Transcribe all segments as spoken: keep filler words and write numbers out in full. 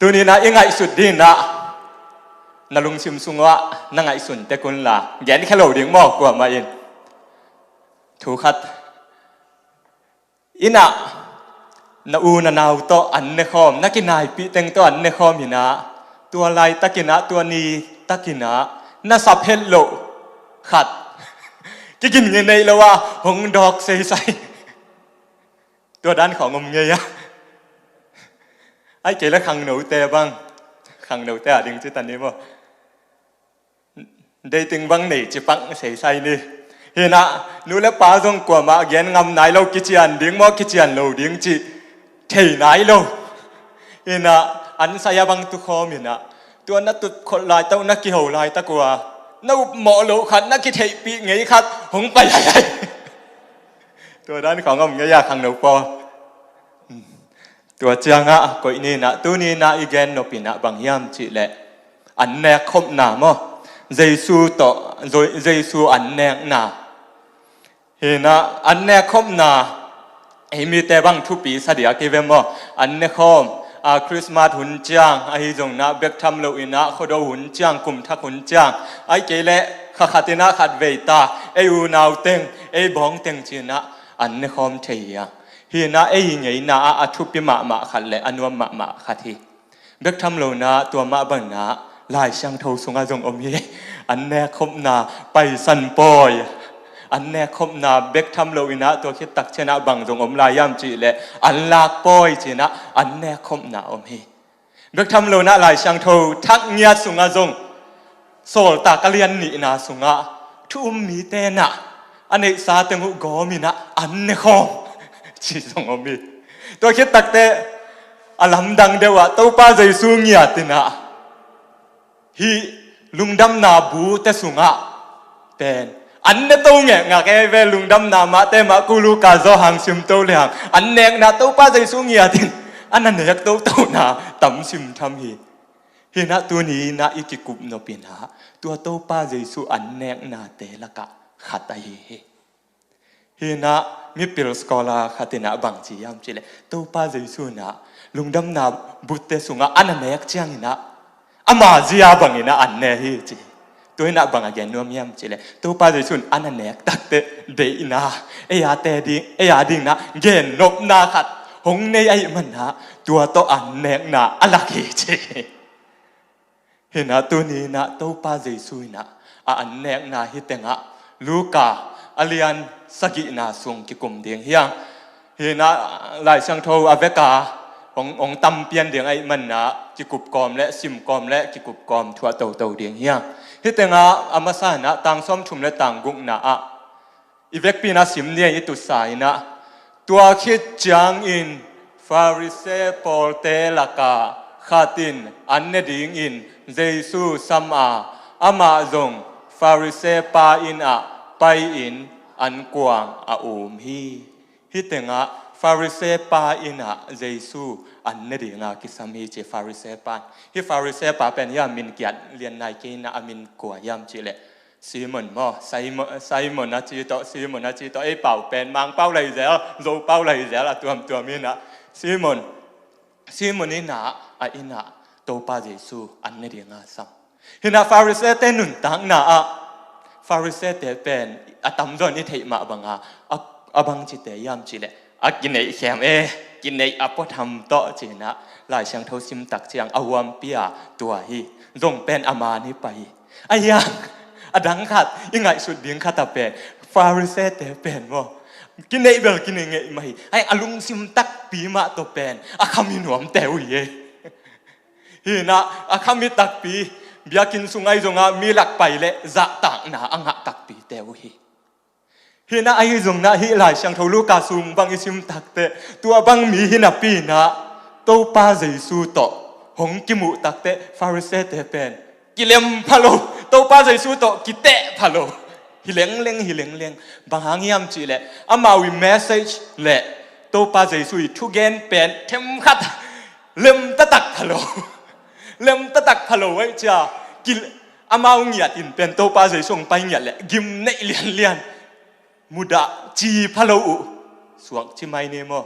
Tuni-in ah i ngaihsut ding in ah na lungsim sungah na ngaihsun tek un la, genkhia lo ding maw kuamah in. Thu khat in ah na u na nau tawh an nekhawm, na kinaipih teng tawh an nekhawm in ah, tua laitakin ah, tua nitakin ah na sap het loh khat kigin nge neih lo ah hong dawk seisai. Tua dan khawng om ngei a. Ai kei le khangnote bang, khangnote a ding ci ta ni maw? Dating bang nei ci pang seisai ni. Hi in ah nu le pa zong kuamah gen ngam nai lo, kician ding maw kician lo ding cih thei nai lo. Hi in ah an sai a bang tukhawm in ah, tua na tutkholh laitak, na kiho laitak uh a na upmawh loh khat, na kitheihpih ngei khat hong pai haihai. Tua dan khawng om ngei a khangno pawl. Tua ciangah koih ni in ah, tuni in ah i gen nop in ah bang hiam cih leh, an nekkhopna maw? Jesu tawh, Zo-, Jesu an nekna. Hi in ah an nekkhopna, ei mite bang thupi sa diak hi ve maw? An nekhawm, a, Christmas hun ciang, ahi zongin ah bek tham lo in ah Khuado hun ciang, kum thak hun ciang, ai kei le kha khat in ah khat vei ta, ei unau teng, ei bawng teng ci in ah an nekhawm thei hi a. Hi in ah ei ngeina ah a thupi mahmah khat le a nuam mahmah khat hi. Bek tham lo in ah tua mah bang in ah Lai Siangtho sungah zong om hi. An nekkhopna paisan pawi. An nekkhopna bek tham lo in ah tua khit tak ciangin ah bang zong om lai hiam cih leh an lak pawi ci in ah an nekkhopna om hi. Bek tham lo in ah Lai Siangtho thak ngiat sungah zong, Sawltak a lian nihna sungah thu um mite in ah a neihsa teng uh gawm in ah an nekhawm ci zong om hi. Tua khit takteh a lamdang deuh ah Topa Jesu ngiat in ah hih lungdamna bute sungah pen an ne to ngekngak ei ve. Lungdamna mahte mah, Luka, Johan sim to le hang, an nekna Topa Jesu ngiat in a na nek totona tam sim tham hi. Hi in ah tuni in ah i kikup nop in ah tua Topa Jesu an neknate lakah khat ahi hi. Hi in ah mipil scholar khat in ah bang ci hiam cih leh, Topa Jesu in ah lungdamna bute sungah a na nek ciangin ah ama zia bang in ah an ne hi ci. Tua in ah bang a gen nuam hiam cih leh, Topa Jesu in a na nek takteh deihna, ei a te ding, ei a ding in ah gennopna khat hong nei ahih man in ah tua tawh an nekna a lak hi ci. Hi in ah tuni in ah Topa Jesu in ah a an nekna hih tengah Luka a lian sagihna sung kikum ding hi hang. Hi in ah Lai Siangtho a vek a hong, hong tam pian ding ahih man in ah kikup kawm le sim kawm le kikup kawm thuah toto ding hi hang. Hih tengah a masa in ah tang sawmthum le tang gukna ah i vekpi in ah sim ni, i tutsa in ah, tua khit ciangin Farisee pawlte lakah khat in an ne dingin Jesu sam a, amah zong Farisee pa inn ah pai-in ankuang a um hi. Hih tengah Farisee pa inn ah Jesu an ne dinga kisam hi ci. Farisee pa, hih Farisee pa pen hih a min kiat lian nai kei in ah, a min kua hiam cih leh, Simon maw, Simon, Simon a ci tawh, Simon a ci tawh, ei pau pen Mangpau lai zel, Zopau lai zel a tuamtuam in ah, Simon, Simon inn ah, a inn ah Topa Jesu an ne dinga sam. Hi in ah Farisee-te nuntakna ah Farisee-te pen a tamzaw in i theih mah banga a, a bangcite hiam cih leh, a kineih khem e, kineih a puatham tawh ci in ah Lai Siangtho sim tak ciang a huampi a tua hi. Zong pen a man hi pah hi. Ahi hang a dang khat i ngaihsut ding khat a pen, Farisee-te pen maw, kineih bel kineih ngei mah hi. Ahi hang a lungsim takpi mah tawh pen a kham hi nuamte uh hi e. Hi in ah a kham hi takpi, biakinn sung ahi zongah mi lak pai leh zahtakna a ngah takpite uh hi. Hi in ah ahi zongin ah hih Lai Siangtho Luka sung bang i sim takteh, tua bang mi hi napi in ah Topa Jesu tawh hong kimuh takteh Farisee-te pen kilem pha lo, Topa Jesu tawh kiteh pha lo. Hi lengleng, hi lengleng. Bang hang hiam cih leh, amau i message le Topa Jesu i thugen pen themkhat lem taktak pha lo. Lem taktak pha lo ahi cia, kil-, amau ngiat in pen Topa Jesu hong pai ngiat leh gimneih lianlian, mudah ci pha lo uh. Suak ci mai ni maw?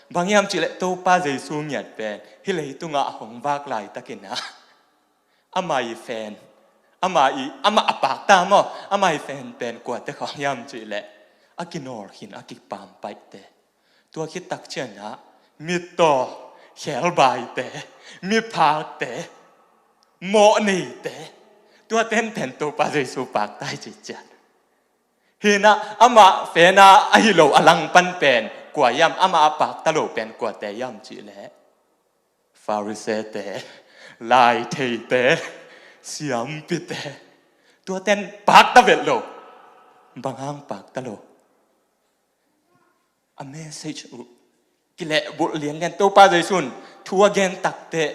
Bang hiam cihleh Topa Jesu ngiat pen hih leitungah a hong vak laitakin ah, amah i fan, amah i, amah a pakta maw, amah i fan pen kuate khawng hiam cihleh a kinawl khin, a kipampaihte. Tua khit takcianah mittaw, khebaite, miphakte, mawhneite, tuate in pen Topa Jesu pakta hi cihcian. Hinah amah fena ahi lo a langpan pen kua hiam, amah a pakta lo pen kuate hiam cihleh Farisee-te, laitheite, siampite. Tuate in pakta vet lo. Bang hang pakta lo? A message uh kilehbulh lianlian. Topa Jesu in thu a gen takteh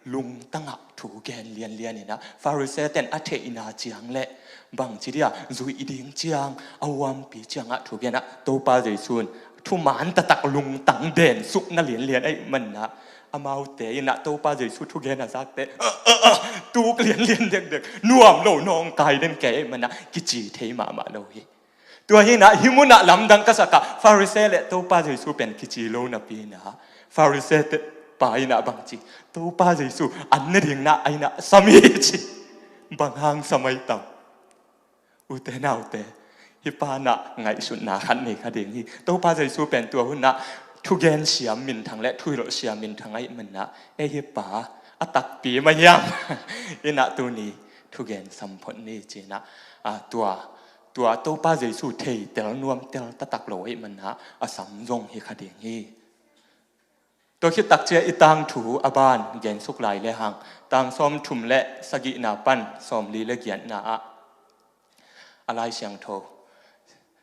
lungtangah thu gen lianlian inah, Farisee-te in a theihna ciang le bangci dia zuih ding ciang, a huampi ciangah thu genah, Topa Jesu in thuman taktak lungtang densukna lianlian ahih manah, amaute inah Topa Jesu thugen a zakte, "Ah, ah, ah," tuk lianlian dekdek, nuam lo nawngkai den kei ahih manah kici thei mahmah lo hi. Tua hinah hih munah lamdang ka sakah, Farisee le Topa Jesu pen kici lo napi inah, Farisee-te pa inah bangci, Topa Jesu an ne ding nah a inah sam hi ci. Bang hang sam ai tam? Ute naute, hih pa nah ngaihsutna khat nei kha ding hi. Topa Jesu pen tua hunah thugen siam minthang le thuhilh siam minthang ahih manah, "Ei, hih pa a takpi mah hiam?" Inah tuni thugen sam phot ni cinah, a, tua, tua Topa Jesu theitel nuamtel taktak lo ahih manah a sam zong hi kha ding hi. Tua khit takciang i tangthu a ban gensuk lai lehang, tang sawmthum le sagihna pan sawmli le giatna ah a Lai Siangtho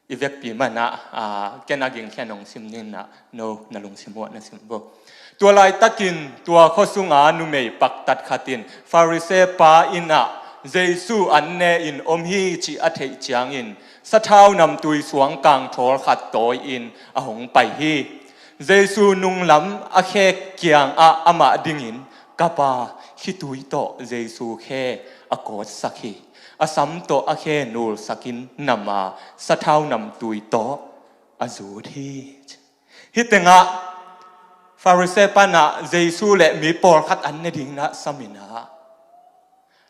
i vekpi manah, a, ken a gingkhian hong sim ninah, no na lungsim uah na sim vo. Tua laitakin tua khua sunga numei paktat khat in Farisee pa inah Jesu an ne in om hi cih a theih ciangin sathau namtui suangkang thawl khat tawi-in a hong pai hi. Jesu nunglam a khe kiangah amah dingin, "Ka pa, khitui tawh Jesu khe a kawtsak hi. A sam tawh a khe nulsakin nama sathau namtui tawh a zut hi." Hih tengah Farisee panah Jesu le mi pawlkhat an ne ding nah sam inah,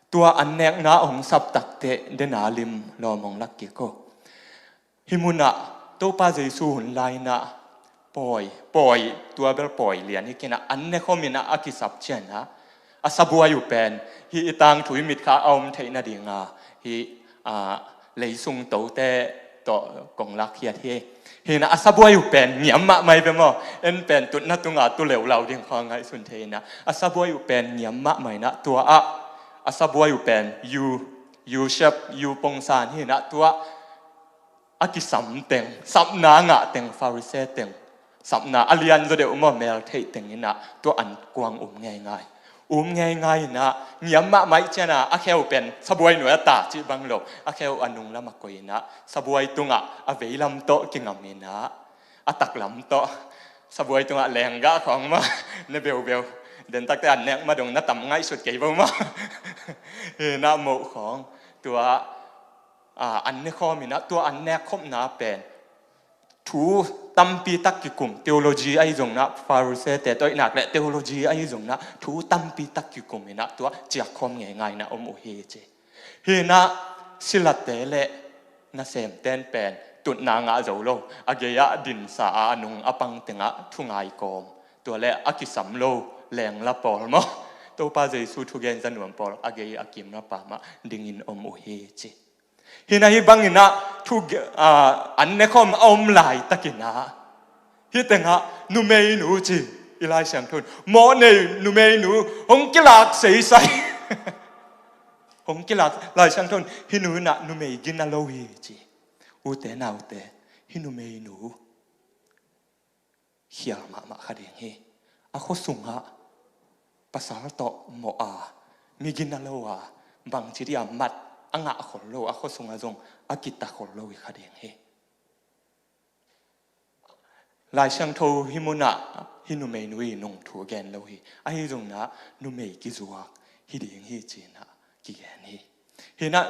tua an nekna hong sap takteh dena lim lawm hong lak kik uh. Hih munah Topa Jesu hun lai inah pawi, pawi, tua bel pawi lian hi kinah an ne khawm inah a kisap cianah, a sabuai uh pen hih i tangthu i mitkha a om theih nadinga hih, a, leisung tote tawh kong lakkhiat hi. Hinah a sabuai uh pen ngiam mahmah hi ve maw? En pen tutna tunga tu leulau ding khawng ngaihsun thei inah, a sabuai uh pen ngiam mahmah inah tua ah, a sabuai uh pen U, U shape, U pongsan hinah tua a kisam teng, sapna ngah teng, Farisee teng, sapna a lian zaw deuh maw, mel theih teng inah tua an kuang um ngeingai. Um ngeingai inah ngiam mahmah ih cianah a kheu pen sabuai nuai a ta cih bang lo, a kheu a nunglam a koih inah sabuai tungah a veilam tawh kingam inah a taklam tawh sabuai tungah lenggah khawng maw, ne beubeu. Dentakte an nek ma dong na tam ngaihsut kei bo maw? Hinah moh khawng tua, a, an ne khawm inah tua an nek khopna pen thu tampi tak kikum, theology ahi zongnah, Farisee-te tawh i nak le theology ahi zongnah thu tampi tak kikum inah tua ciak khawm ngeingai inah om uh hi ci. Hinah silate le nasemten pen tutna ngah zo lo, a gei-ah dinsa a, a nung a pang tengah thungai kawm, tua le a kisam lo lengla pawl maw, Topa Jesu thugen zanuam pawl a gei a kimna pamah dingin om uh hi ci. Hinah hih banginah thu, a, an ne khawm a om laitakinah hih tengah numeinu ci, i Lai Siangtho in mawhnei numeinu hong kilak seisai. Hong kilak, Lai Siangtho in hih nu inah numei gina lo hi ci. Ute naute, hih numeinu khial mahmah kha ding hi. A khua sungah pasal tawh mawh a, mi gina lo a, bangci dia mat a ngah khol lo, a khua sungah zong a kita khol lo hi kha ding hi. Lai Siangtho hih munah hih numeinu i nung thu gen lo hi. Ahi zongnah numei kizuak hi ding hi cinah kigen hi. Hinah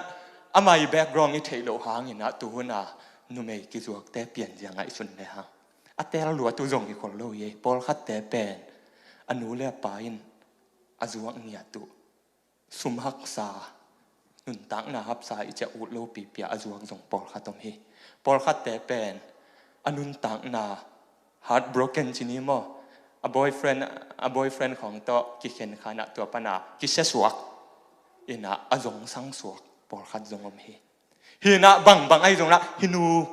amah i background i theih loh hanginah tuhuna numei kizuakte pianzia ngaihsun le hang. A tel luat uh zong hi khol lo hi. Pawlkhatte pen a nu le a pa in a zuak ngiat uh, sum haksa, nuntakna hapsa i ciah ut lopi pia a zuak zong pawlkhat om hi. Pawlkhatte pen a nuntakna heartbroken ci ni maw, a boyfriend, a boyfriend khawng tawh kikhen khanah tua pana kisia suak inah a zongsang suak pawlkhat zong om hi. Hinah bangbang ahi zongnah hih nu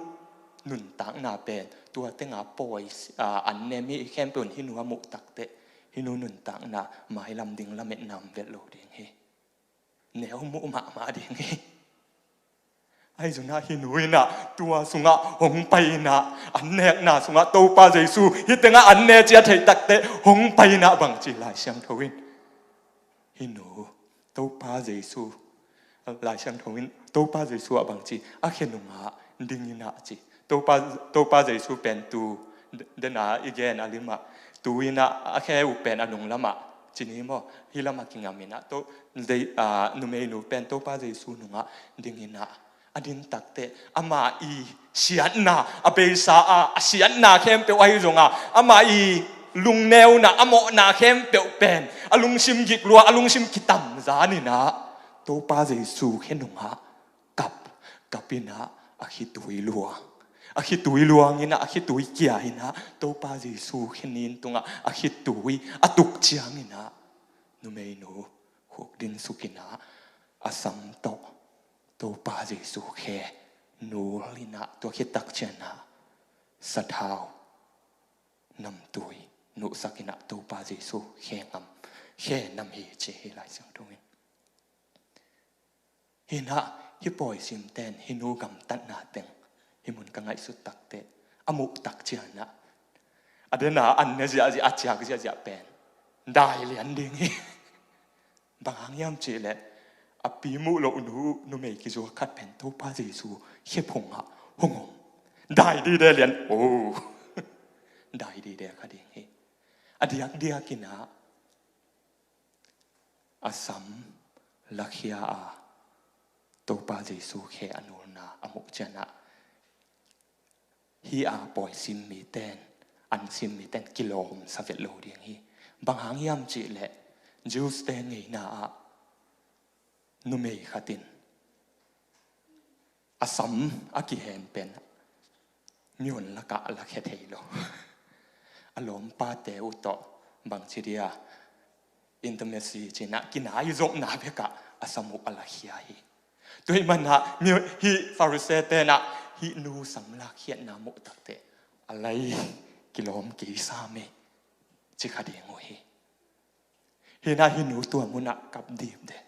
nuntakna pen tua tenga pawi, a, an ne mi khempeuh in hih nu a muh takteh hih nu nuntakna mailam ding lametna om vet lo ding hi. Neu muh mahmah ding hi. Ahi zongnah hih nu inah tua sungah hong pai inah an nekna sungah Topa Jesu hih tengah an ne ci a theih takteh hong pai inah bangci Lai Siangtho in hih nu Topa Jesu, Lai Siangtho in Topa Jesu ah bangci a khe nungah ding inah ci. Topa, Topa Jesu pen tu dena i gen a limah tu inah a khe uh pen a nunglamah ci ni maw, hih lamah kingam inah to, Jei-, a, numeinu pen Topa Jesu nungah ding inah a din takteh ama i siatna, a beisa a, a siatna khempeuh ahi zonga ama i lungneuna, a mawhna khempeuh pen a lungsim gik lua, a lungsim kitam zaninah Topa Jesu khe nungah kap, kap inah a khitui luang, a khitui luang inah a khitui kia inah Topa Jesu khe nin tungah a khitui a tuk ciang inah numeinu khukdin suk inah a sam tawh Topa Jesu khe nul inah tua khit tak cianah sathau namtui nuhsak inah Topa Jesu khe ngam, khe nam hi ci hi Lai Siangtho in. Hinah hih pawi simten hih nu gamtatna teng hih mun ka ngaihsut takteh a muh tak cianah a dena an ne ziahziah, a ciak ziahziah pen dai lian ding hi. Bang hang hiam cihleh a pi muh loh nu, numei kizuak khat pen Topa Jesu khe phungah hong om. Dai dide lian, o, dai dide kha ding hi. A diakdiak inah a sam lakhia a Topa Jesu khe a nulna a muh cianah hih a pawi sim miten, an sim miten kilawm sa vet lo ding hi. Bang hang hiam cihleh Jews te ngeina ah numei khatin a sam a kihem pen miun lakah a lakhia thei lo. A lawmpate uh tawh bangci dia intimacy cinah kinai zopna bekah a sam uh a lakhia hi. Tua hih manah mi, hih Pharisee tenah hih nu sam lakkhiatna muh takteh a lai kilawm kei sam hi ci kha ding uh hi. Hinah hih nu tua munah kap dipde.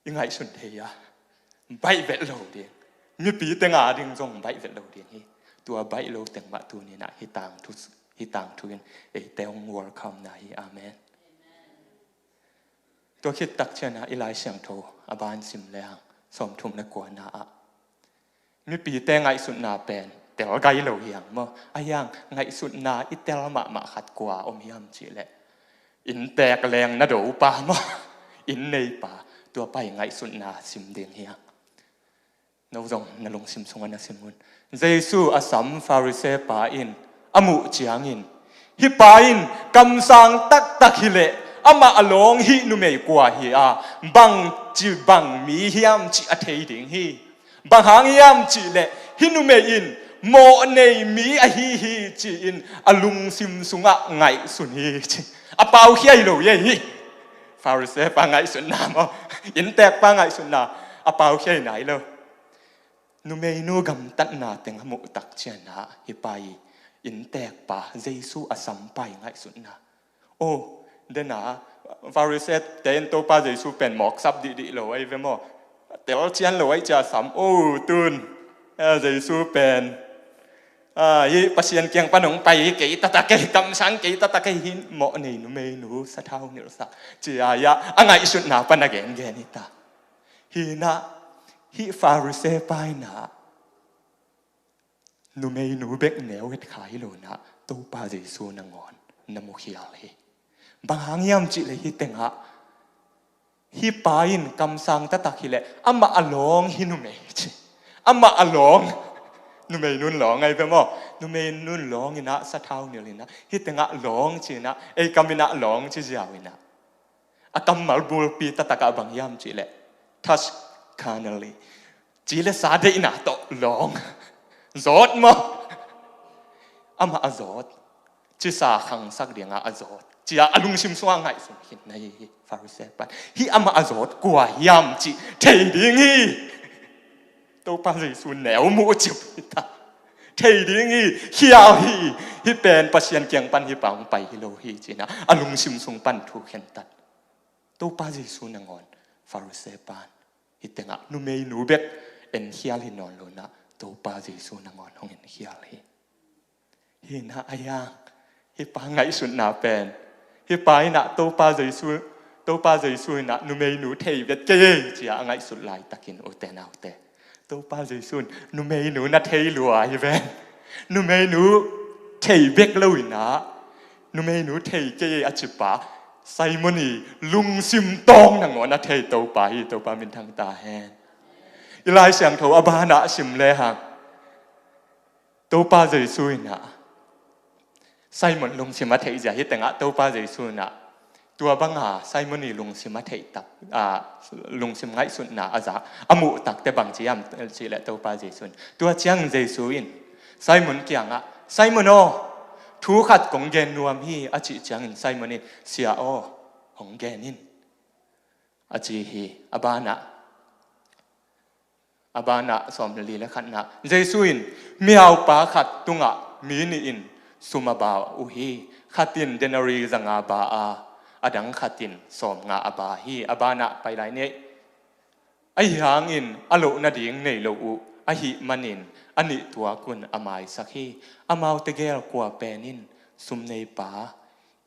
I ngaihsun thei a baih vet lo ding, mipi tenga ding zong baih vet lo ding hi. Tua baih lo teng mah tuninah hih tangthu, hih tangthu in eite hong welcome na hi. Amen. Tua khit tak cianah i Lai Siangtho a ban sim lehang sawmthum le kuana ah mipite ngaihsutna pen tel gai lo hiang maw? A hiang ngaihsutna i tel mahmah khat kua om hiam cihleh inntek leng na dopa maw? Inn neipa, tua pa i ngaihsutna sim ding hiang. No zong na lungsim sungah na sim un. Jesu a sam Pharisee pa in a muh ciangin hih pa in kamsang taktak hileh amah a lawng hih numei kua hi a, bangci bang mi hiam cih a thei ding hi. Bang hang hiam cihleh hih numei in mawh nei mi ahi hi ci-in a lungsim sungah ngaihsun hi ci. A paukhia hi lo hi. Pharisee pa ngaihsutna maw, inntek pa ngaihsutna a paukhia hi nai lo. Numeinu gamtatna teng a muh tak cianah hih pa i inntek pa, Jesu a sam pa i ngaihsutna. O, dena Pharisee te in Topa Jesu pen mawksap dihdih lo ahi ve maw? Tel cian lo ahi cia sam, o, tun, eh, Jesu pen, ah, hih Pasian kiang pan hong pai kei taktak ei, kamsang kei taktak ei, hih mawh nei numeinu sathau nilhsak cia, ia, a ngaihsutna pan a gengen hi ta. Hinah hih Pharisee pa inah numeinu bek neu het kha hi lonah Topa Jesu nangawn na mukhial hi. Bang hang hiam cihleh hih tengah hih pa in kamsang taktak hileh amah a lawng hih numei ci, Amah a lawng. Numeinun lawng ahi ve maw? Numeinun lawng in ah sathau nilh in ah, hih tengah lawng ci in ah, ei kam in ah lawng ci ziau in ah, a kammal bulpi taktak ah bang hiam cih leh, touch carnally, ci le sa deihna tawh lawng. Zawt maw? Amah a zawt. Cisa khangsak dingah a zawt, ci-a a lungsim sungah ngaihsun khin na hi hi. Pharisee pan, hih amah a zawt kua hiam cih thei ding hi. Topa Jesu neu muh cip hi ta. Thei ding hi, khial hi. Hih pen Pasian kiang pan hih pa hong pai hi lo hi, ci in ah a lungsim sung pan thu khentat. Topa Jesu nangawn Pharisee pan, hih tengah numeinu bek enkhial hi nawn lo in ah, Topa Jesu nangawn hong enkhial hi. Hi in ah a hiang, hih pa ngaihsutna pen, hih pa in ah Topa Jesu, Topa Jesu in ah numeinu thei vet kei ei, ci-a a ngaihsut laitakin, ute naute, Topa Jesu in numeinu na thei lua hi ven. Numeinu thei bek lo in ah, numeinu thei kei ei a ci pa Simon i lungsim tawng nangawn a thei Topa hi. Topa minthang ta hen. I Lai Siangtho a banah sim lehang, Topa Jesu in ah Simon lungsim a theih zia hih tengah Topa Jesu in ah tua banga Simon i lungsim a theih tak, a, lungsim ngaihsutna a za, a muh takte bang ci hiam cih leh Topa Jesu in, tua ciangin Jesu in Simon kiangah, Simon aw, thu khat kong gen nuam hi, a cih ciangin Simon in, Sia aw, hong gen in, a ci hi. A banah, a banah sawmli le khatna, Jesu in mihaupa khat tungah mi nih in sum a ba uh hi. Khat in denari zanga ba a, a dang khat in sawmnga a ba hi. A banah pai lai ni. Ahi hangin a loh nading nei lo uh ahih manin a nih tuak un a maisak hi. Amaute gel kua pen in sum neipa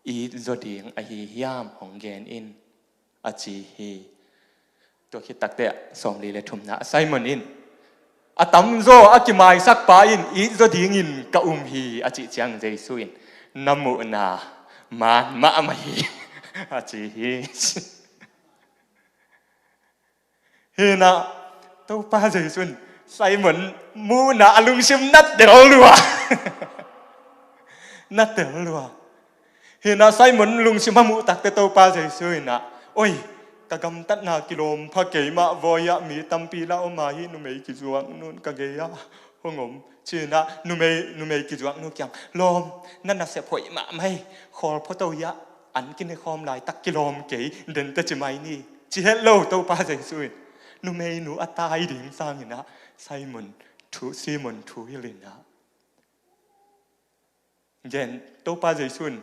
it zaw ding ahi hiam, hong gen in, a ci hi. Tua khit takte sawmli le thumna, Simon in, a tamzaw a kimaisak pa in it zaw dingin ka um hi, a cih ciang Jesu in, na muhna man mahmah hi, a ci hi. Hi in ah Topa Jesu in Simon muhna a lungsim na tel lua. Na tel lua. Hi in ah Simon lungsim a muh takte Topa Jesu in ah, oi, ka gamtatna kilawm pha kei mah, voi ah mi tampi la om a, hih numei kizuak nun ka gei ah hong om, ci in ah numei, numei kizuak nu kiang, lawm, na nasep hoih mahmah hi, khawl photo hi ah an kine khawm laitak kilawm kei, den teh ci mai ni, ci het lo Topa Jesu in. Numeinu a tai ding sangin ah Simon thu, Simon thu hilh in ah, gen, Topa Jesu in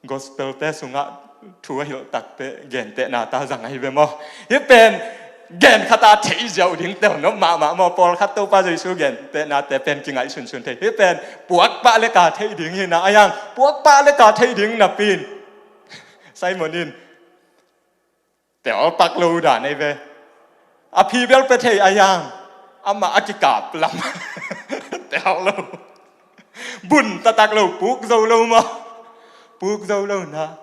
Gospel te sungah thu a hilh takte gentehna ta zang ahi ve maw? Hih pen gen khat a theih ziau ding tel nop mahmah maw? Pawlkhat Topa Jesu gentehnate pen kingaihsunsun thei. Hih pen puakpah le ka theih ding hi in ah, a hiang puakpah le ka theih ding napi in Simon in tel pak lo dan ahi ve. A phi bel pia thei, a hiang amah a kikap lam tel lo. Bun taktak lo, puk zo lo maw? Puk zo lo na.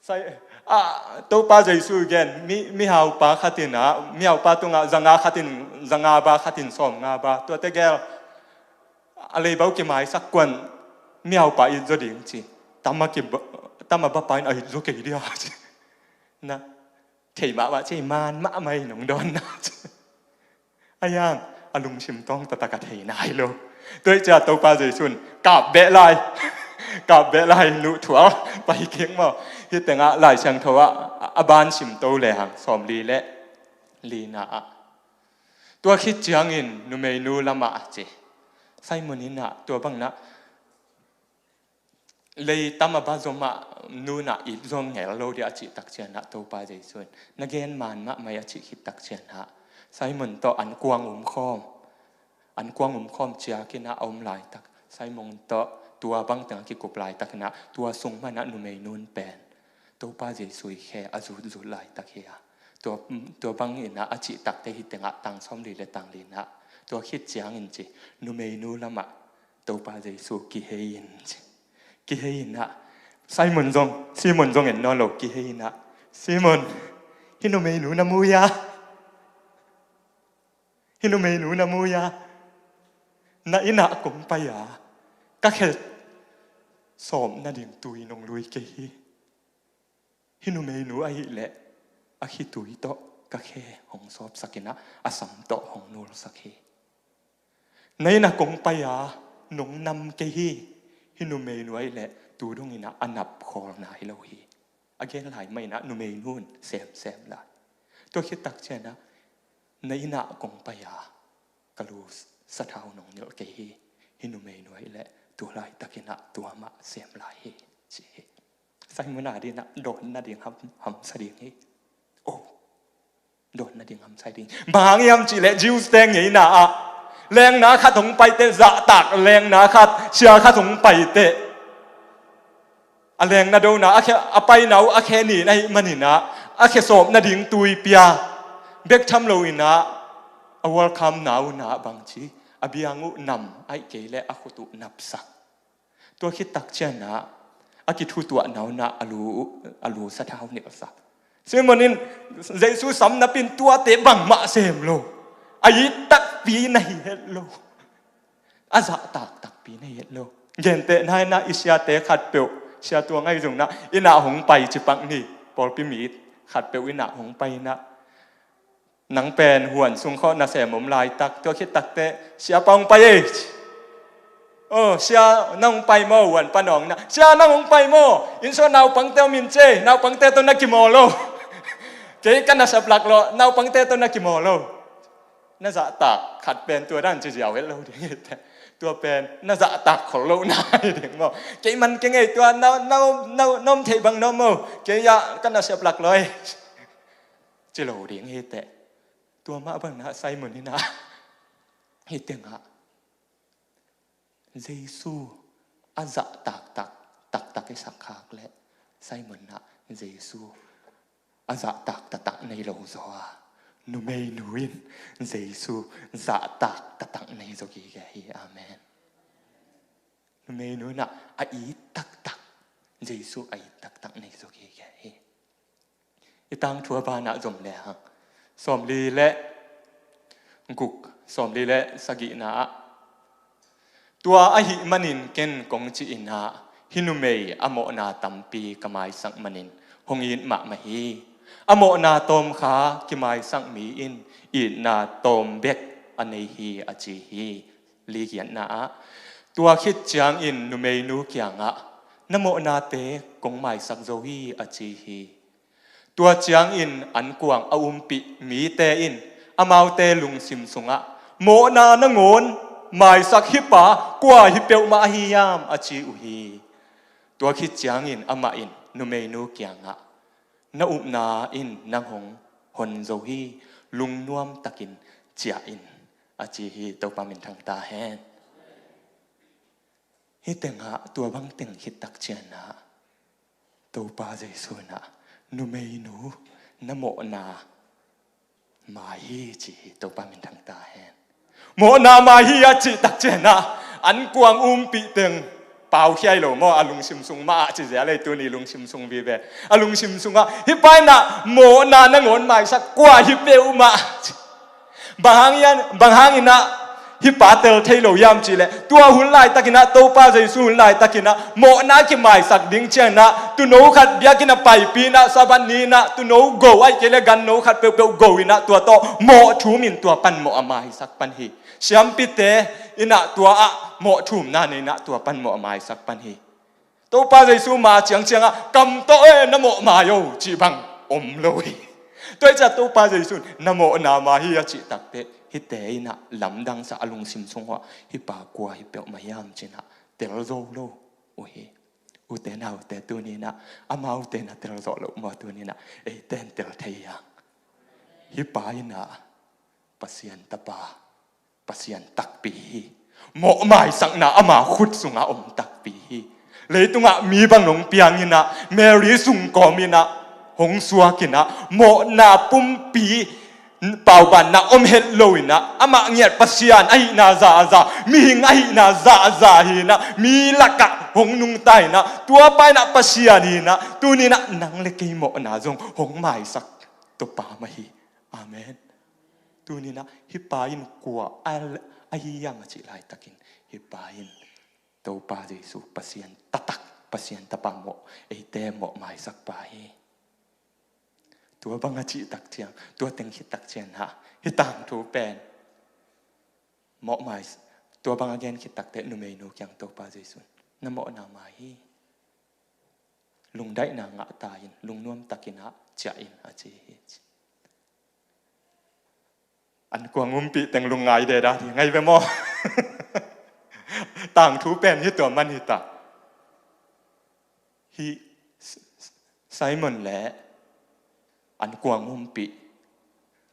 Sai, a, Topa Jesu gen, mi, mihaupa khat in ah, mihaupa tungah zanga khat in, zanga ba khat in sawmnga ba, tuate gel a leibau kimaisak kuan mihaupa it zaw ding ci. Tam a kiba, tam a ba pa in a it zaw kei dia ci. Na, thei mahmah ci, man mahmah hi nong dawnna ci. A hiang a lungsim tawng taktak a thei nai lo. Tua hi ciang Topa Jesu in kap beh lai. Kap beh lai, nuhthual pai kik maw? Hih tengah Lai Siangtho ah a ban sim to lehang, sawmli le lina ah, tua khit ciangin numeinu lamah a ci. Simon in ah tua bang in ah lei tam a ba zom ah nun ah it zaw ngel lo dia a cih tak ciang ah Topa Jesu in, na gen man mahmah hi, a cih khit tak ciang ah Simon tawh an kuang um khawm, an kuang um khawm ciak in ah a om laitak, Simon tawh tua bang teng a kikup laitak in ah tua sung man ah numeinu pen Topa Jesu i khe a zutzut laitak hi a. Tua, tua bang in ah a cih takte hih tengah tang sawmli le tang li in ah, tua khit ciangin ci, numeinu lamah Topa Jesu kihei in ci. Kihei in ah, Simon zong, Simon zong en nawn lo, kihei in ah, Simon, hih numeinu na mu hia? Hih numeinu na mu-a, na innah kong pai-a, ka khe sawp nading tui nong lui kei hi. Hih numeinu ahih leh a khitui tawh ka khe hong sawpsak inah, a sam tawh hong nulsak hi. Na innah kong pai-a, nong nam kei hi. Hih numeinu ahih leh tu dong inah a nap khawlna hi lo hi. A gen lai mah inah numeinu in semsem lai. Tua khit takcianah, na innah kong pai-a, ka lu sathau nong nilh kei hi. Hih numeinu ahih leh tu laitakinah tua mah sem lai hi, ci hi. Simon a dinah dawn nading ham, hamsa ding hi. Oh, dawn nading hamsa ding. Bang hang hiam cihleh Jews te ngeina ah lengna khat hong paite, zahtak lengna khat, sia khat hong paite, a lengna dona a khe, a paina uh a khe nin ahih maninah, a khe sawp nading tui pia bek tham lo inah, a welcome-na uh nah bangci, a biang uh nam ahih kei leh a khut uh napsak. Tua khit takcianah a kithutuahna uh nah a lu, a lu sathau nilhsak. Simon in Jesu sam napin tuate bangmah sem lo. A it takpi na hi het lo. A zahtak takpi na hi het lo. Gentehna inah i siate khatpeuh, sia tuang ahi zongna, innah hong pai ci pak ni. Pawlpi mi khatpeuh innah hong pai inah, nang pen huan sung khawh nasem om laitak, tua khit takteh, "Siapa hong pai ei." "Oh, sia nang hong pai maw?" Huan pan awng inah, "Sia nang hong pai maw? Inn sungah naupangte om in cei, naupangte tawh na kimawl lo." "Kei ka nasep lak lawh, naupangte tawh na kimawl lo." Na zahtak khat pen tua dan ci ziau het lo ding hi teh. Tua pen na zahtak khol lohna hi ding maw? "Kei man kei ngei tua, na, na, na, na om theih bang na om maw? Kei ah ka nasep lak lawh ei," ci lo ding hi teh. Tua mah bangna Simon inah, hih tengah Jesu a zahtak tak, taktak i sak khak leh, Simon inah Jesu a zahtak taktak nei lo zaw a, numeinu in Jesu zahtak taktak nei zaw gige hi. Amen. Numeinu inah a it taktak, Jesu a it taktak nei zaw gige hi. I tangthu a banah zom le hang, sawmli le guk, sawmli le sagihna ah, "Tua ahih manin ken kong ci inah, hih numei a mawhna tampi ka maisak manin hong it mahmah hi. A mawhna tawmkha kimaisak mi in itna tawm bek a nei hi," a ci hi. Ligiatna ah, tua khit ciangin numeinu kiangah, "Na mawhnate kong maisak zo hi," a ci hi. Tua ciangin ankuang a umpih mite in amaute lungsim sungah, "Mawhna nangawn maisak hih pa kua hi peuhmah ahi hiam?" a ci uh hi. Tua khit ciangin amah in numeinu kiangah, "Na upna in nang hong hon zo hi, lungnuam takin ciah in," a ci hi. Topa minthang ta hen. Hih tengah tua bang teng khit takcianah Topa Jesu inah, "Numeinu, na mawhna mai hi," ci hi. Topa minthang ta hen. "Mawhna mai hi," a cih takcianah ankuang umpih teng pau khiai lo maw? A lungsim sung mah ah ci zia lei, tuni lungsim sung vive. A lungsim sungah, "Hih pa inah mawhna nangawn maisak kua hi peuhmah." Bang hang hiam, bang hang inah hih pa tel thei lo hiam cihleh, tua hun laitakinah, Topa Jesu hun laitakinah mawhna kimaisak ding cianginah, tuuno khat biakinn a paipih inah, Sabbath ni inah tuuno go ahih kei leh ganno khat peuhpeuh go inah, tua tawh mawh thum in tua pan mawh a maisak pan hi. Siampite inah tua ah mawh thumna nei inah tua pan mawh a maisak pan hi. Topa Jesu ma ciangciangah, "Kam tawh e, na mawh mai o," cih bang om lo hi. Tua hi ciah Topa Jesu in, "Na mawhna mai hi," a cih takteh, hihte inah lamdangsa a lungsim sungah, "Hih pa kua hi peuhmah hiam?" ci inah tel zo lo uh hi. Ute naute, tuni inah amaute na tel zawh loh maw? Tuni inah eite in tel thei hiang. Hih pa inah Pasian Tapa, Pasian takpi hi. Mawh maisakna ama khut sungah om takpi hi. Leitungah mi bang hong piang inah, Mary sung kawm inah hong suak inah, mawhna pumpi, paubanna om het lo inah, amah ngiat Pasian ahihna zaza, mihing ahihna zaza hi inah, mi lakah hong nungta inah, tua pa inah Pasian hi inah, tuni inah nang le kei mawhna zong hong maisak Topa mah hi. Amen. Tuninah hih pa in kua a, a hi hiam a cih laitakin hih pa in Topa Jesu Pasian taktak, Pasian tapa mawh, eite mawh maisak pa hi. Tua bang a cih tak ciang, tua teng khit tak cianah hih tangthu pen mawh mai, tua bang a gen khit takteh numeinu kiang Topa Jesu in na mawhna mai hi. Lungdaihna ngah ta in, lungnuam takinah ciah in a ci hi. An kuang umpih teng lungngai deda ding ahi ve maw? Tangthu pen hi tua man hi ta. Hih Simon le an kuang umpih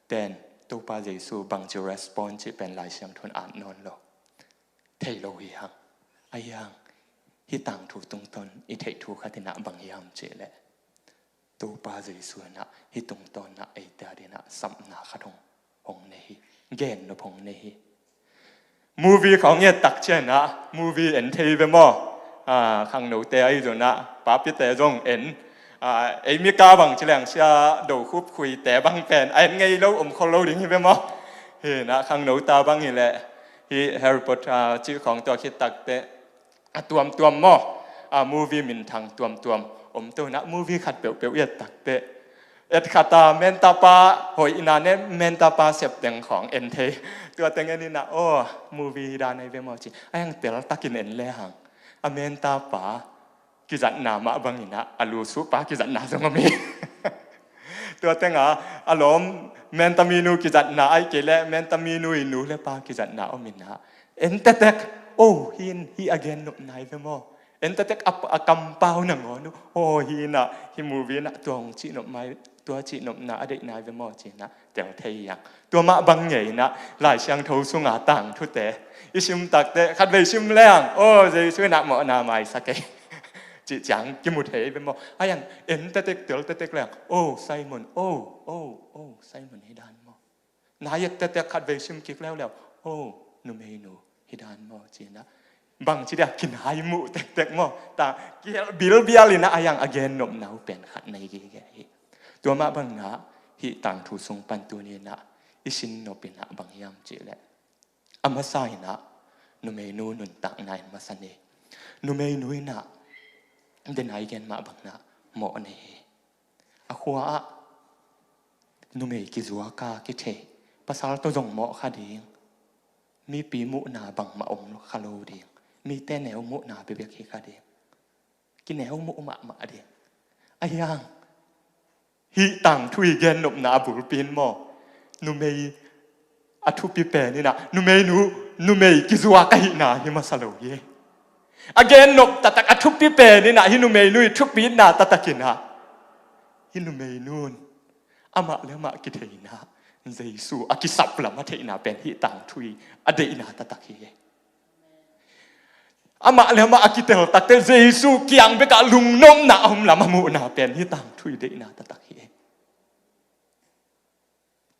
ten Topa Jesu bangci respond cih pen Lai Siangtho in at nawn lo. Thei lo hi hang. Ahi hang hih tangthu tungtawn i theih thu khat inah bang hiam cih leh Topa Jesu inah hih tungtawn ah eite adinah sapna khat hong, hong nei hi. Gennop hong nei hi. Movie khawng i et tak cianah movie en thei ve maw? Ah, khangnote ahi zonah papite zong en. Ah, ei Mika bang ci leng Sia Do Khup Khuite bang pen a en ngei lo om khol lo ding hi ve maw? Hinah khangno ta bang hileh hih Harry Potter cih khawng tua khit takteh a tuamtuam maw? A movie minthang tuamtuam om to inah movie khat peuhpeuh i et takteh, et khata mentapa hoihna ne mentapa sep teng khawng en thei. Tua teng en inah aw movie hi dan ahi ve maw ci. A hiang teltakin en le hang a mentapa kizatna mah banginah a lusupa kizatna zong om hi. Tua tenga a lawm mentaminu kizatna ahi kei le mentaminu i nu le pa kizatna om inah en tektek, oh, hi in, hih a gennopna hi ve maw? En tektek a, a kampau nangawn uh, oh, hi inah hih movie inah tua hong cihnop mai, tua cihnopna a deihna hi ve maw ci inah tel thei hiang. Tua mah bang ngei inah Lai Siangtho sunga tangthute i sim takteh khatvei sim leng, oh, Jesu inah mawhna maisak ei cih ciang kimu thei hi ve maw? A hiang en tektek tel tektek leng, oh, Simon, oh, oh, oh, Simon hi dan maw? Na et tektek khatvei sim kik leuleu, oh, numeinu hi dan maw ci inah bangci dia kinai muh tektek maw? Ta kihelh bilbial inah a hiang a gennopna uh pen khat nei gige hi. Tua mah banginah hih tangthu sung pan tuni inah i sin nop inah bang hiam cih leh a masa inah numeinu nuntakna in masa ni. Numeinu inah denai gen mah banginah mawh nei hi. A khua ah numei kizuaka kithei, pasal tawh zong mawh kha ding, mipi muhna bangmah om kha lo ding, mite neu muhna bebek hi kha ding, kineu muh mahmah ding. A hiang hih tangthu i gennopna a bulpi in maw, numei a thupi pen inah numeinu, numei kizuak ahihna hi masa lo hi. A gennop taktak a thupi pen inah hih numeinu i thupitna taktak inah hih numeinu in amah le amah kitheihna, Jesu a kisap lam a theihna pen hih tangthu i a deihna taktak hi. Amah le amah a kitel takteh Jesu kiang bekah lungnopna a om lam a muhna pen hih tangthu i deihna taktak hi.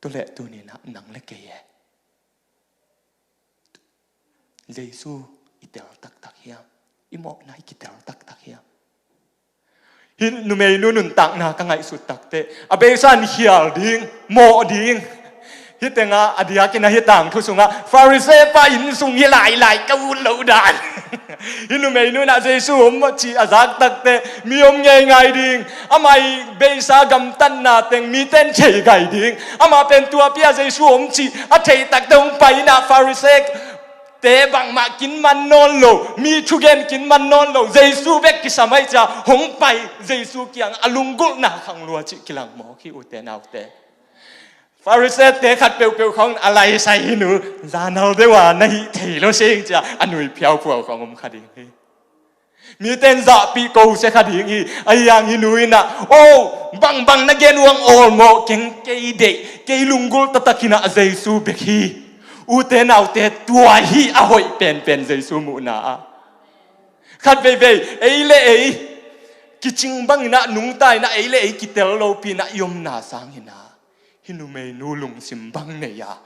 Tua leh tuni inah nang le kei e, Jesu i tel taktak hiam? I mawhna i kitel taktak hiam? Hih numeinu nuntakna ka ngaihsut takteh a beisa in khial ding, mawh ding. Hih tengah a diakin a hih tangthu sungah Pharisee pa inn sung hi lailai ka ut loh dan. Hih numeinu inah Jesu om cih a zak takteh mi om ngeingai ding, amah i beisa gamtatna teng mite in thei gai ding, amah pen tuapi a Jesu om cih a theih takteh hong pai inah Pharisee te bangmah kin man nawn lo, mi thugen kin man nawn lo, Jesu bek kisam ahih ciang hong pai, Jesu kiang a lunggulhna khang lua cih kilang mawk hi ute naute. Pharisee te khat peuhpeuh khawng a laisai hi nu, zanal deuh a na hih thei lo sing cia a nui phiauphuau khawng om kha ding hi. Mite in zahpih ko sia kha ding hi. Ahi hang hih nu inah, oh, bangbang na gen uang awlmawh keng, kei deih, kei lunggulh taktak inah Jesu bek hi. Ute naute, tua hi a hoih penpen Jesu muhna ah. Khat veivei ei le ei kicing bang inah, nungta inah, ei le ei kitel lopi inah i omna sang inah hih numeinu lungsim bang nei a,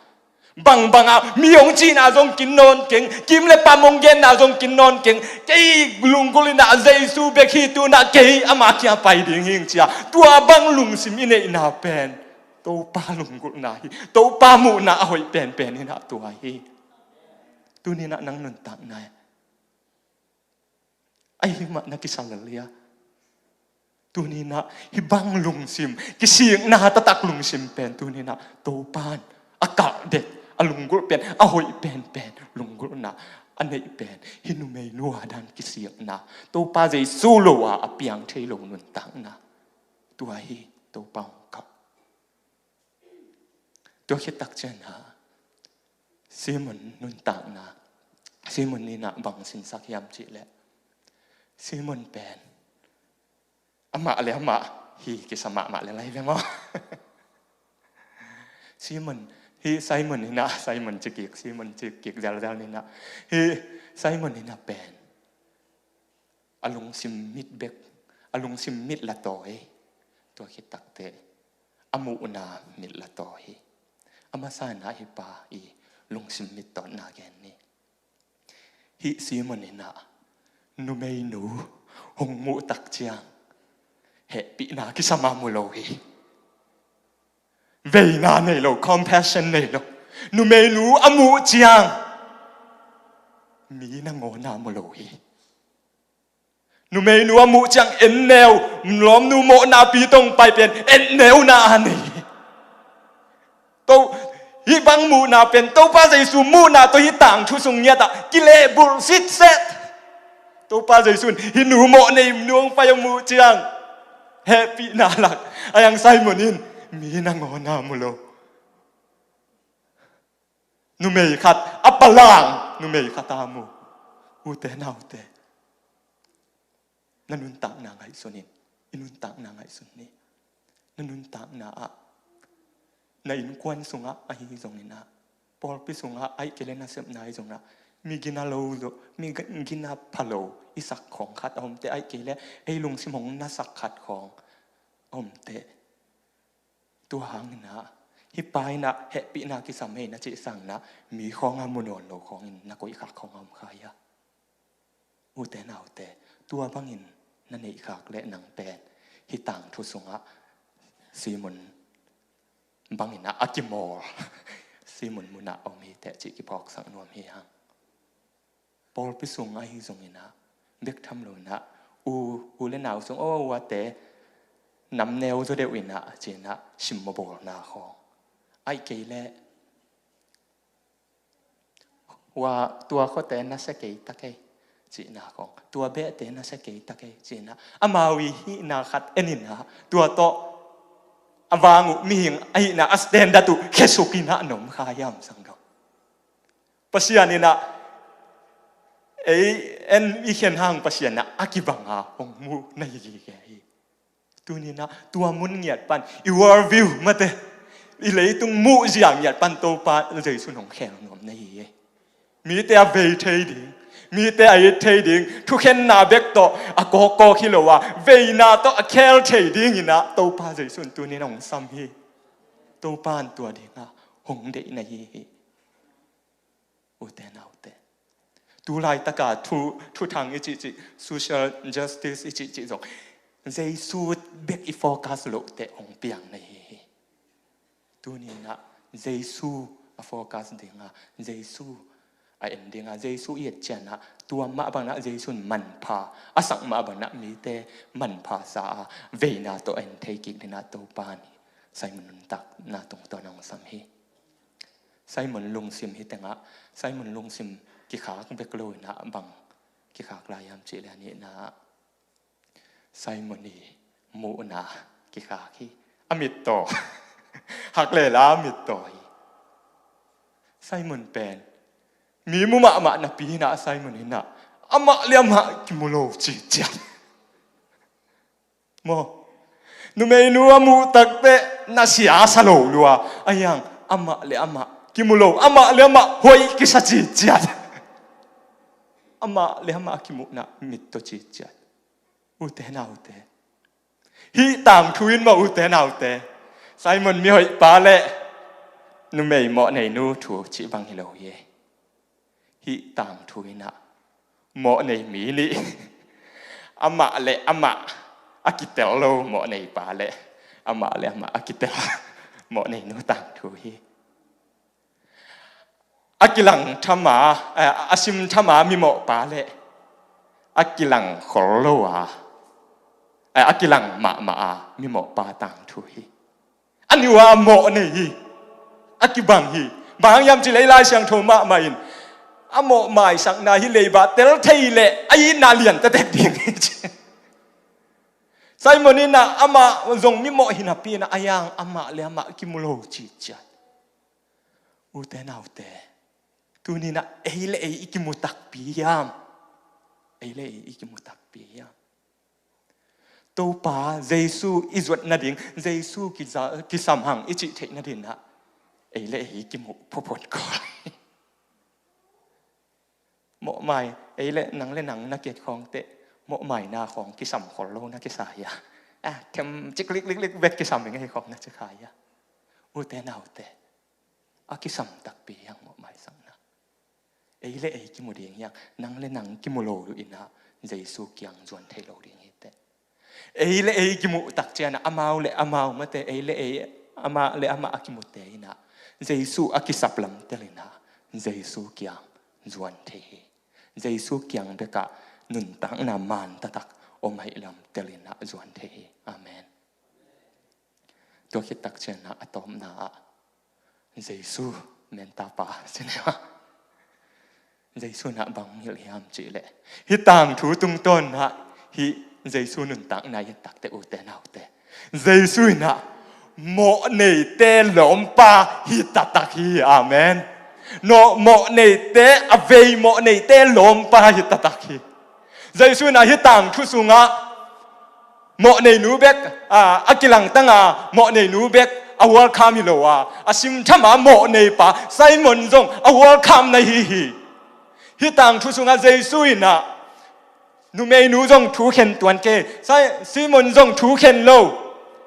bangbang a mi hong cihna zong kin nawn keng, kim le pam hong genna zong kin nawn keng, kei lunggulh inah Jesu bek hi, tu inah kei ama kiang pai ding hing cia, tua bang lungsim i neihna pen Topa lunggulhna hi. Topa muhna a hoih penpen inah tua hi. Tuninah nang nuntakna ahi mah na kisa lel hi a. Tuninah hih bang lungsim, kisikna taktak lungsim pen tuninah Topan a kalh det, a lunggulh pen, a hoih penpen lunggulhna a neih pen hih numeinu a dan kisikna, Topa Jesu lo a a piang thei lo nuntakna. Tua hi Topa hong kalh. Tua khit tak ciangin ah Simon nuntakna, Simon inah bang sinsak hiam cihleh, Simon pen amah le amah hi kisa mahmah le lai ve maw? Simon, hih Simon inah, Simon ci kik, Simon ci kik zelzel inah, hih Simon inah pen a lungsim mit bek, a lungsim mit la tawi. Tua khit takteh a muhna mit la tawi hi. A masa inah hih pa i lungsim mit tawtna gen ni. Hih Simon inah numeinu hong muh tak ciang hehpihna kisam a mu lo hi. Veina nei lo, compassion nei lo. Numeinu a muh ciang mi nangawn a mu lo hi. Numeinu a muh ciang enneu, lawmnu mawhna pi tawh pai pen enneuna a nei hi. To, hih bang muhna pen Topa Jesu muhna tawh hih tangthu sung ngiatah kilehbulh sitset. Topa Jesu in hih nu mawh nei nu hong pai a muh ciang hehpihna lak a, a yang Simon in mi nangawn a mu lo. Numei khat a palang, numei khat a mu. Ute naute, na nuntakna ngaihsun in, i nuntakna ngaihsun ni. Na nuntakna ah, na innkuan sungah ahi zongin ah, pawlpi sungah ahih kei leh na sepna ahi zongin ah, mi gina lo zo, mi gina pha lo i sak khawng khat a omte, ahih kei leh ei lungsim hong nasak khat khawng a omte. Tua hangin ah hih pa inah hehpihna kisam hi na cih sangin ah mi khawng a mu nawn lo khawngin na koih khak khawng a om kha hi a. Ute naute, tua bangin na neih khak leh nang pen hih tangthu sungah Simon bangin ah a kimawl, Simon munah om hi teh cih kiphawksak nuam hi hang. Pawlpi sung ahi zongin ah bek tham lo inah u, u le nau sung, aw, uate nam neu zaw deuh inah ci-in ah simmawhbawlna khawng, ahih kei leh ua, tua khuate na sia kei ta kei cihna khawng, tua behte na sia kei ta kei cihna, amau i hihna khat en inah tua tawh a vang uh mihing ahihna a standard uh khesuk inah na om kha hiam, sanggam? Pasian inah ei en i khen hang Pasian inah a kibanga hong mu na hi gige hi. Tuninah tua mun ngiat pan i world view mate, i leitung muhzia ngiat pan Topa Jesu in hong khel nuam na hi hi. Mite a vei thei ding, mite a it thei ding, thukhenna bek tawh a kawkkawk hi lo a, veina tawh a khel thei dinginah Topa Jesu in tuninah hong sam hi. Topa in tua dingah hong deih na hi hi. Ute naute, tu laitaka thu, thuthang i cihcih, social justice i cihcih zong Jesu bek i focus loh teh hong piang na hi hi. Tuninah Jesu a focus dinga, Jesu a en dinga, Jesu i et cianah tua mah banginah Jesu in manpha a sak mah banginah mite manpha sa a, veina tawh a en thei kik dinah Topa in Simon nuntakna tungtawn hong sam hi. Simon lungsim hi tengah, Simon lungsim kikhak bek lo inah bang kikhak lai hiam cihleh, a nihna ah Simon i muhna kikhak hi. A mittaw, hak lela a mittaw hi. Simon pen mi mu mahmah napi inah Simon inah amah le amah kimu lo ciciat. Maw? Numeinu a muh takteh na sia sa lo lua a, a hiang amah le amah kimu lo, amah le amah hoih kisa ciciat. Amah le amah a kimuhna mittaw ciciat. Ute naute, hih tangthu in maw ute naute, Simon mihoih pa le numei mawh neinu thu cih bang hi lo hi. Hih tangthu inah mawh nei mi nih amah le amah a kitel lo, mawh nei pa le amah le amah a kitel mawhnei nu tangthu hi. A kilang thama, eh, a sim thama mimawhpa le a kilang khol lo a, eh, a kilang mahmah a mimawhpa tangthu hi. A niua a mawhnei hi. A kibang hi. Bang hang hiam cih leh Lai Siangtho mahmah in a mawh maisakna hi, leiba tel thei leh a itna lian tektek ding hi ci. Simon in ah amah zong mimawh hi napi in ah a yang amah le amah kimu lo cih ciat. Ute naute, tuni in ah ei le ei i kimu takpi hiam? Ei le ei i kimu takpi hiam? Topa Jesu i zuat nading, Jesu kiza-, kisam hang i cih theih nading ah ei le ei i kimu photphot khawl. Mawhmai, ei le nang le nang na kiat khawng teh mawhmaina khawng kisam khol lo na kisa hia? Ah, them cik likliklik bek kisam i ngei khawng na ci kha hia? Ute naute, a kisam takpi hiang mawhmaisakna. Ei le ei kimu ding hiang, nang le nang kimu lo in ah Jesu kiang zuan thei lo ding hi teh. Ei le ei kimuh tak ciang ah amau le amau mate, ei le ei, amah le amah a kimute in ah Jesu a kisap lam tel in ah Jesu kiang zuan thei hi. Jesu kiang bek ah nuntakna man taktak om ahih lam tel in ah zuan thei hi. Amen. Tua khit tak ciang ah a tawpna ah Jesu menta pa ci ni a. Jesu in ah bang hong hilh hiam cih leh, hih tangthu tungtawn ah hih Jesu nuntakna i et tak teh ute naute, Jesu in ah mawhneite lawmpa hi taktak hi. Amen. Nawh, mawhneite, a vei mawhneite lawmpa hi taktak hi. Jesu in ah hih tangthu sungah mawhneinu bek, a, a kilangtang a mawhneinu bek a welcome hi lo a, a simtham a mawhneipa Simon zong a welcome na hi hi. Hih tangthu sungah Jesu in ah numeinu zong thukhen tuan kei, Sai-, Simon zong thukhen lo.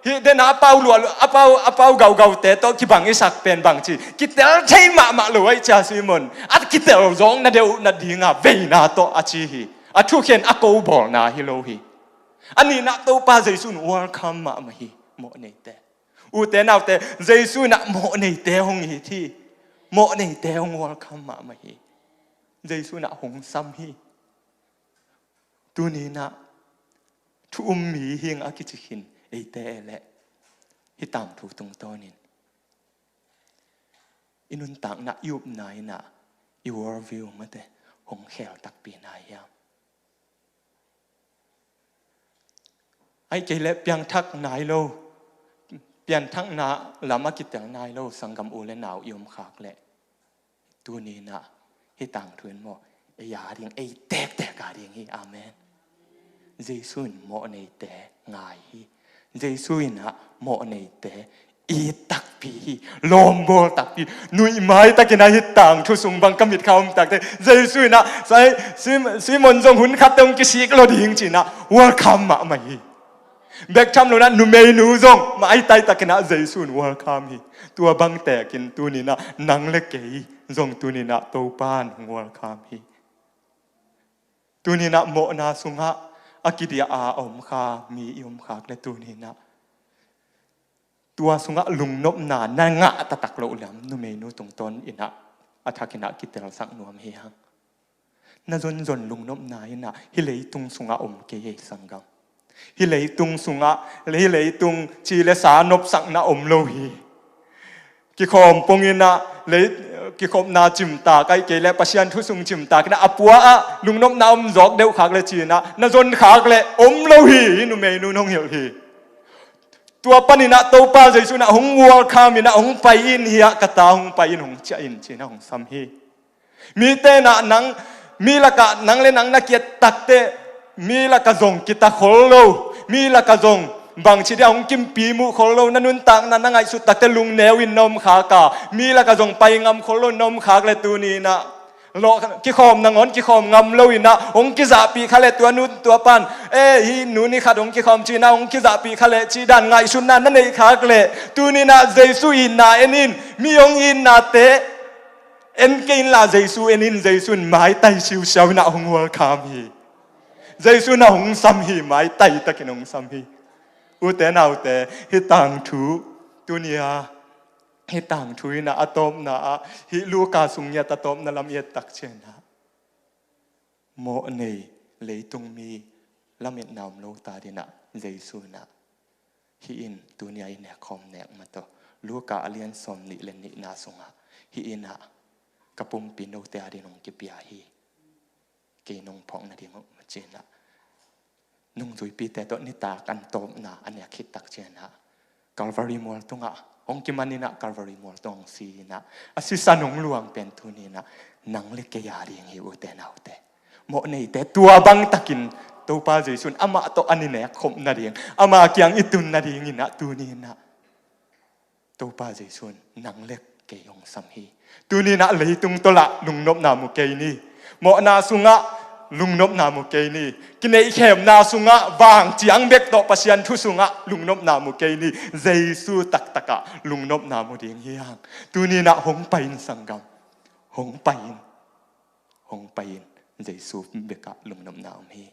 Hih den ah a pau luah, a pau, a pau gaugaute tawh kibang i sak pen bang ci, kitel thei mahmah lo ahih ciang Simon a kitel zawk na deuh nading a veina tawh a ci hi. A thukhen a ko bawlna hi lo hi. A nihna Topa Jesu in welcome mahmah hi mawhneite. Ute naute, Jesu in ah mawhneite hong it hi. Mawhneite hong welcome mahmah hi. Jesu in ah hong sam hi. Tuni in ah thu um mi hi ing a kici khin eite leh hih tangthu tungtawnin i nuntakna, i upna in ah i worldview mate hong khel takpi nai hiam? Ahih kei leh piangthak nai lo, piangthakna lam a kitel nai lo sanggam u le nau i om khak leh, tuni in ah hih tangthu in maw, ei a ding, ei tektek a ding hi. Amen. Jesu in mawhneite ngai hi. Jesu in ah mawhneite it takpi hi, lawmbawl takpi. Nuihmai takin ah hih tangthu sung bang ka mitkha om tak teh Jesu in ah, Sai-, Sim-, Simon zong hun khat teh hong kisik lo ding ci-in ah welcome mahmah hi. Bek tham lo in ah numeinu zong maitai takin ah Jesu in welcome hi. Tua bang tekin tuni in ah nang le kei zong tuni in ah Topa in hong welcome hi. Tuni in ah mawhna sungah a kidiah a om kha mi i om khak leh tuni in ah tua sungah lungnopna na ngah taktak loh lam numeinu tungtawn in ah a thak in ah kitelsak nuam hi hang. Na zonzon lungnopna in ah hih leitung sungah om kei ei sanggam. Hih leitung sungah, hih leitung ci le sa nopsakna om lo hi. Kikhawm pong in ah lei, kikhopna cimtak ahih kei leh Pasian thu sung cimtak in ah a pua ah lungnopna om zawk deuh khak leh ci-in ah na zon khak leh om lo hi, hih numeinu in hong hilh hi. Tua panin ah Topa Jesu in ah hong welcome in ah hong pai in, hiah ka ta, hong pai in, hong ciah in ci-in ah hong sam hi. Mite in ah nang, mi lakah nang le nang na kiat tak teh mi lakah zong kita khol lo, mi lakah zong bangci dia hong kimpi muh khol lo, na nuntakna na ngaihsut tak teh lungneu in na om khak a, mi lakah zong pai ngam khol lo in na om khak leh tuni in ah lawh, kikhawm nangawn kikhawm ngam lo in ah hong kizahpih kha leh tua nu tua pa'n, "Eh, hih nu ni khat hong kikhawm," ci-in ah hong kizahpih kha leh cih dan ngaihsutna na neih khak leh tuni in ah Jesu itna en in, mi hong itnate en kei inla Jesu en in, Jesu in maitai siusiau in ah hong welcome hi. Jesu in ah hong sam hi, maitai takin hong sam hi. Ute naute, hih tangthu tuni a Hih tangthu in ah a tawpna ah, hih Luka sung ngiat a tawpna lam i et tak ciangin ah, mawh nei leitung mi lametna om lo ta dingin ah Jesu in ah, hih in tuni a i nek khawm nek mah tawh, Luka a lian sawmnih le nihna sungah, hih in ah ka pumpi note a dingin hong kipia hi. Kei nong phawk nading uh, ci-in ah, nungzuipite tawh nitak an tawpna a nek khit tak ciangin ah, Calvary mual tungah hong kiman in ah, Calvary mual tungah hong si in ah, a sisan hong luang pen tuni in ah nang le kei a ding hi, ute naute. Mawh neite tua bang takin Topa Jesu in amah tawh an i nek khop nading, ama kiang i tun nadingin ah tuni in ah Topa Jesu in nang le kei hong sam hi. Tuni in ah leitung tawh lah lungnopna mu kei ni. Mawhna sungah lungnopna mu kei ni. Kineihkhemna sungah, vang ciang bek tawh Pasian thu sungah lungnopna mu kei ni. Jesu taktak ah lungnopna mu ding hi hang. Tuni in ah hong pai in, sanggam. Hong pai in. Hong pai in. Jesu bek ah lungnopna om hi.